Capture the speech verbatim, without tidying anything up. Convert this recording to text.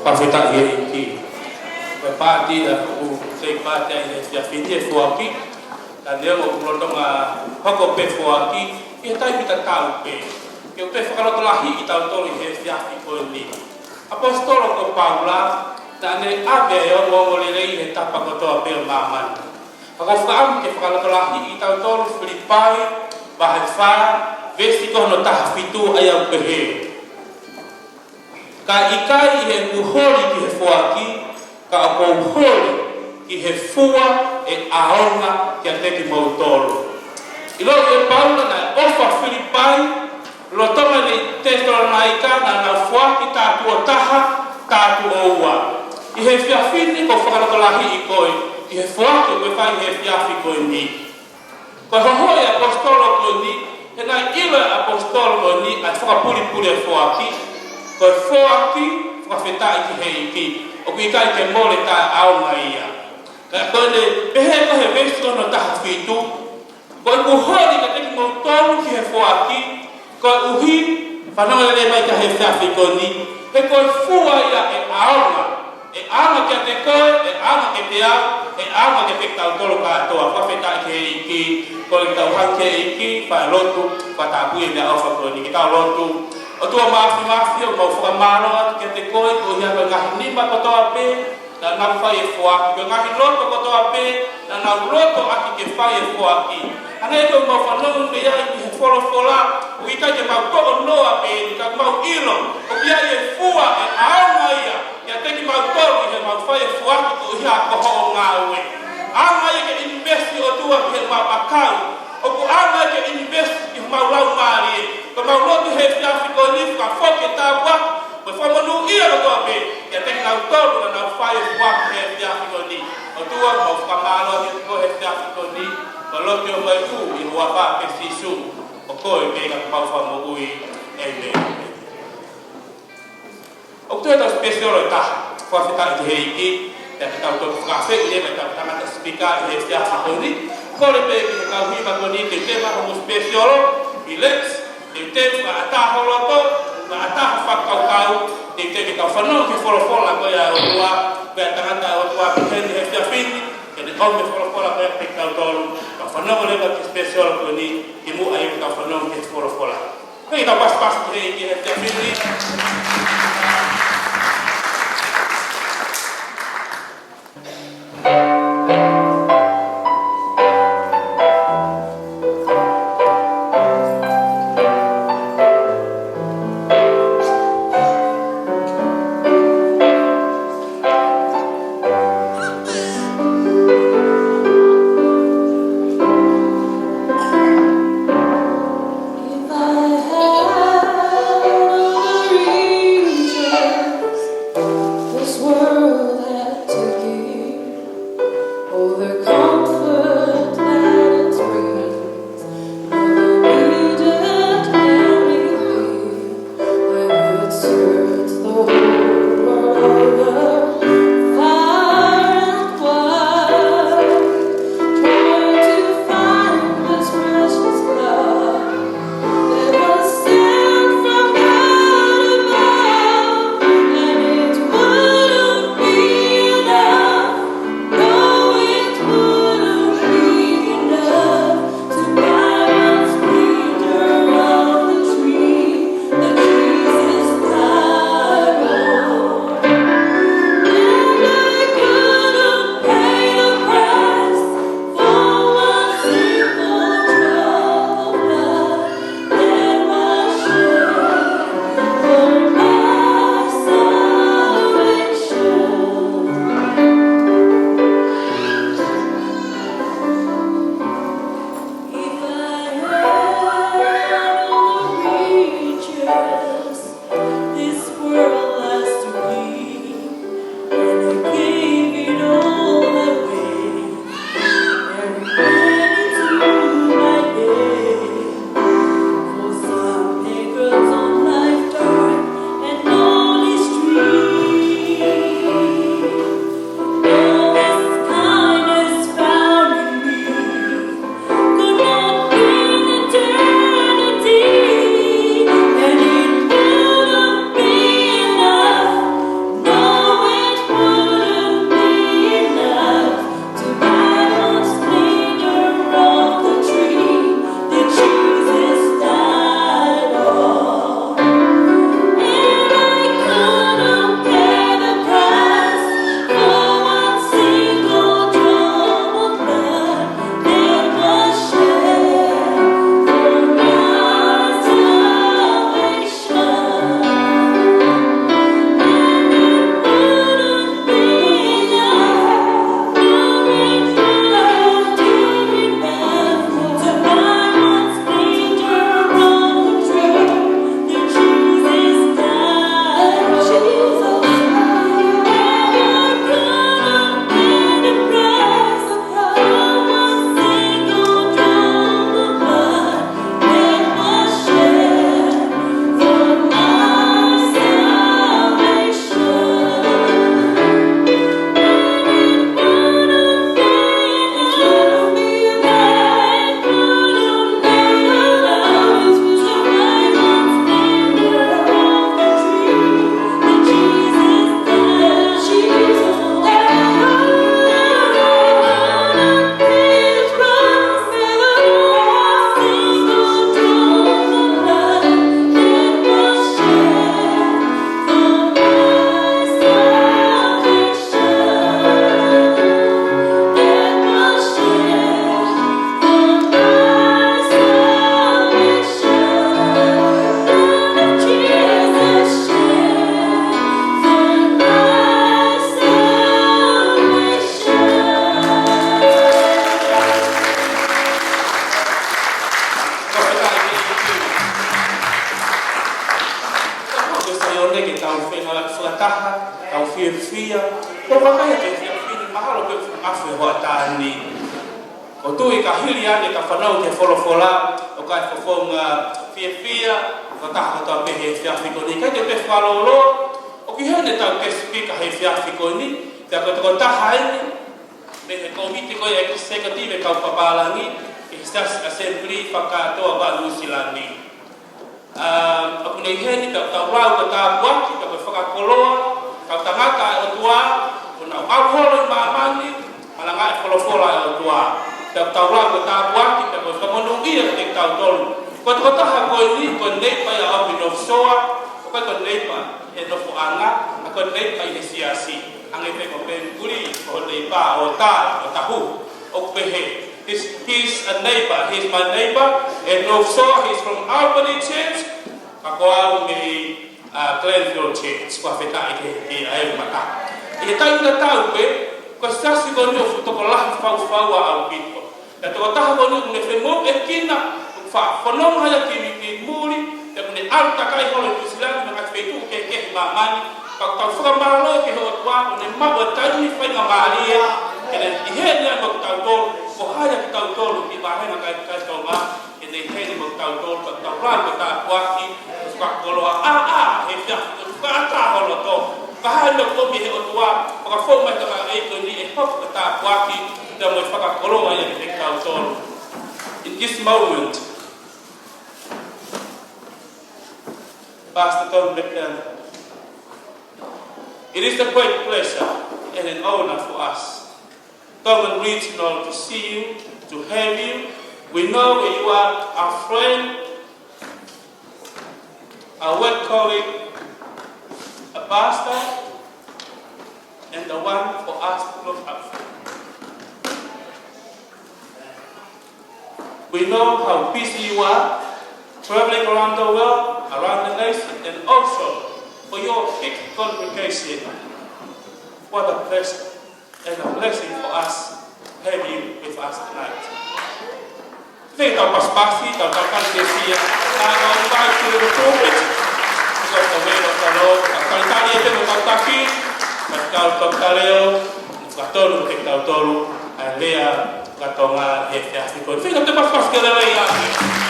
Fakafetaʻi ʻEiki. Ko e paati ʻa ʻoku tei paati ai he efiafi ni e foaki. Ka neongo ʻoku lolotonga hoko pē foaki ʻi he taimi tatau pē, ke u toe fakalotolahiʻi kitautolu ʻi he efiafi ko eni. ʻAposetolo ko Paula, naʻa ne ʻave e ongoongolelei he tapa kotoa pē ʻo māmani. Ka ʻoku ou fakaʻamu ke fakalotolahiʻi kitautolu Filipai vahe fā, veesi ko hono taha fitu, ʻa ia ʻoku pehē: Ka ʻikai ʻi heʻeku holi ki he foaki, ka ʻoku ou holi ki he fua ʻe ʻaonga kiate kimoutolu. ʻIloʻi ʻe Paula naʻe ʻofa Filipai, lolotonga ʻene ʻi Tesalonaika, naʻa nau foaki taʻu ʻe taha, taʻu ʻe ua. ʻI he efiafi ni ʻoku ou fakalotolahiʻi koe ʻi he foaki ʻoku ke fai he efiafi ko eni. Ko e hohoʻa ʻa e ʻaposetolo ko eni, he naʻe ʻilo ʻe he ʻaposetolo ko eni ʻa e fakapulipuli ʻo e foaki. Ko e foaki, fakafetaʻi ki he ʻEiki, ʻoku ʻikai ke mole taʻeʻaonga ia. Ka ko ʻene pehē ko ē he veesi ko hono taha fitu: Ko ʻeku holi kiate kimoutolu ki he foaki, koeʻuhi, fanongo lelei mai ki he efiafi ko eni, he ko e fua ia ʻe ʻaonga. ʻE ʻaonga kiate koe, ʻe ʻaonga kiate au, ʻe ʻaonga kiate kitautolu kātoa. Fakafetaʻi ki he ʻEiki. Kole ke tau hanga ki he ʻEiki, fai e lotu, fakatapui e meʻaʻofa ko eni. Ke tau lotu. ʻOtua Māfimafi, ʻoku mau fakamālō atu kiate koe koeʻuhi ko e ngaahi nima kotoa pē naʻa nau fai e foaki, ko e ngaahi loto kotoa pē naʻa nau lotoʻaki ke fai e foaki. Hangē ko ʻemau fanongo mei ai ʻi he folofola, ʻoku ʻikai ke mau toʻo noa pē eni, ka mau ʻilo ʻoku ʻi ai e fua ʻe ʻaonga ia kiate kimautolu ʻi heʻemau fai e foaki koeʻuhi ko hoʻo ngāue. ʻAonga ia ke invest, ʻOtua, ki heʻemau ʻakau. ʻOku ʻaonga ia ke invest ki homau laumālie. Ko ʻemau lotu he efiafi ko eni, fakafoki e tāpuaki mo e fakamonūʻia kotoa pē kiate kinautolu naʻa nau fai e foaki he efiafi ko eni. ʻOtua, mau fakamālō atu kiate koe he efiafi ko eni, mau lotu ʻi he huafa pē ʻo Sīsū, ʻo koe pē ko homau Fakamoʻui. ʻĒmeni. ʻOku toe tau special ʻe taha. Fakafetaʻi ki he ʻEiki, pea ke tau toe fakaafeʻi leva ʻetau tangata speaker ʻi he efiafi ko eni. Kole pē ki he kau hiva ko eni, teuteu mai hoʻomou special, relax, teuteu, fakaʻatā ho loto, fakaʻatā ho fakakaukau, teuteu ke tau fanongo ki he folofola ko ia ʻa e ʻOtua, pea tangata ʻa e ʻOtua pē heni he efiafi ni, ke ne ʻomi e folofola ko ia kiate kitautolu, tau fanongo leva ki he special ko eni, kimuʻa ia ke tau fanongo ki he folofola. Pea tau pasipasi ki he ʻEiki he efiafi ni. Fenga fakataha, tau fiefia. Ko e vakai atu he efiafi ni, mahalo pē ʻoku fakaʻafu e hoʻatā ni. ʻOku ou tui ka hili ange ka fanongo ki he folofola, ʻoku ʻi ai e fofonga fiefia, fakataha kotoa pē he efiafi ko eni. Kae kehe pē fakalōloa, ʻoku ʻi heni ʻetau guest speaker he efiafi ko eni, pea ko e tokotaha eni mei he kōmiti ko ia executive e kau pālangi, ki he Siasi Assembly fakakātoa ʻa Nuʻu Sila ni. ʻA, ʻoku ne ʻi heni pea ʻoku tau lau ko e tāpuaki, pea ko e fakakoloa, kau tangata ʻa e ʻOtua, ʻoku nau ʻalu holo ʻi māmani, malanga e folofola ʻa e ʻOtua. Pea ʻoku tau lau ko e tāpuaki, pea ko e fakamonūʻia kiate kitautolu. Ko e tokotaha ko eni, ko e neighbor ia ʻo e North Shore, ʻoku ʻikai ko e neighbor he nofoʻanga, ka ko e neighbor ʻi he siasi. Hangē pē ko Peni Kuli, ko e neighbor ʻo Tala, ʻo Tahu, ʻoku pehē. He's, he's a neighbor, he's my neighbor, and also he's from Albany Church, ka ko au mei, uh, Glenville Church, fakafetaʻi ki he, ki he ʻai mata. ʻI he taimi tatau pē, ko e siasi ko eni ʻoku fuʻu tokolahi fau fau ʻaupito. Pea tokotaha ko eni ʻoku ne femoʻuekina, ʻoku faʻa fononga ia ki, ki muli, pea ʻoku ne ʻalu takai holo ʻi Nuʻu Sila ni mo e ngaahi feituʻu kehekehe ʻi māmani, pea ʻoku tau fakamālō ki he ʻOtua, ʻoku ne maʻu e taimi faingamālie, ke ne ʻi heni ai mo kitautolu, ko hai ʻa kitautolu, ʻi he vāhenga kakai Tonga, ke ne ʻi heni mo kitautolu, pea ʻoku tau lau ko e tāpuaki, fakakoloa, ʻa, ʻa, he efiafi, fakaʻatā holo tō. Ka hā e meʻa ʻoku ʻomi he ʻOtua, fakafou mai ka ma e ko eni ʻe hoko ko e tāpuaki, pea mo e fakakoloa ia kiate kitautolu. In this moment, Pastor Tom Becker, it is a great pleasure and an honor for us, Tongan Regional, to see you, to have you. We know you are our friend, our work colleague, a pastor, and the one for us to look up for. We know how busy you are, traveling around the world, around the nation, and also for your big congregation. What a pleasure and a blessing for us to have you with us tonight. Thank you, Pastor Pastor, tau tau kan te sia. I invite you to the pulpit. Because the word of the Lord, tau talitali ʻetau taki, tau talitali ʻetau leʻo, fakatonu kiate kitautolu ʻa e lea faka-Tonga he efiafi ko eni. Thank you, Pastor Pastor, ke lelei ʻa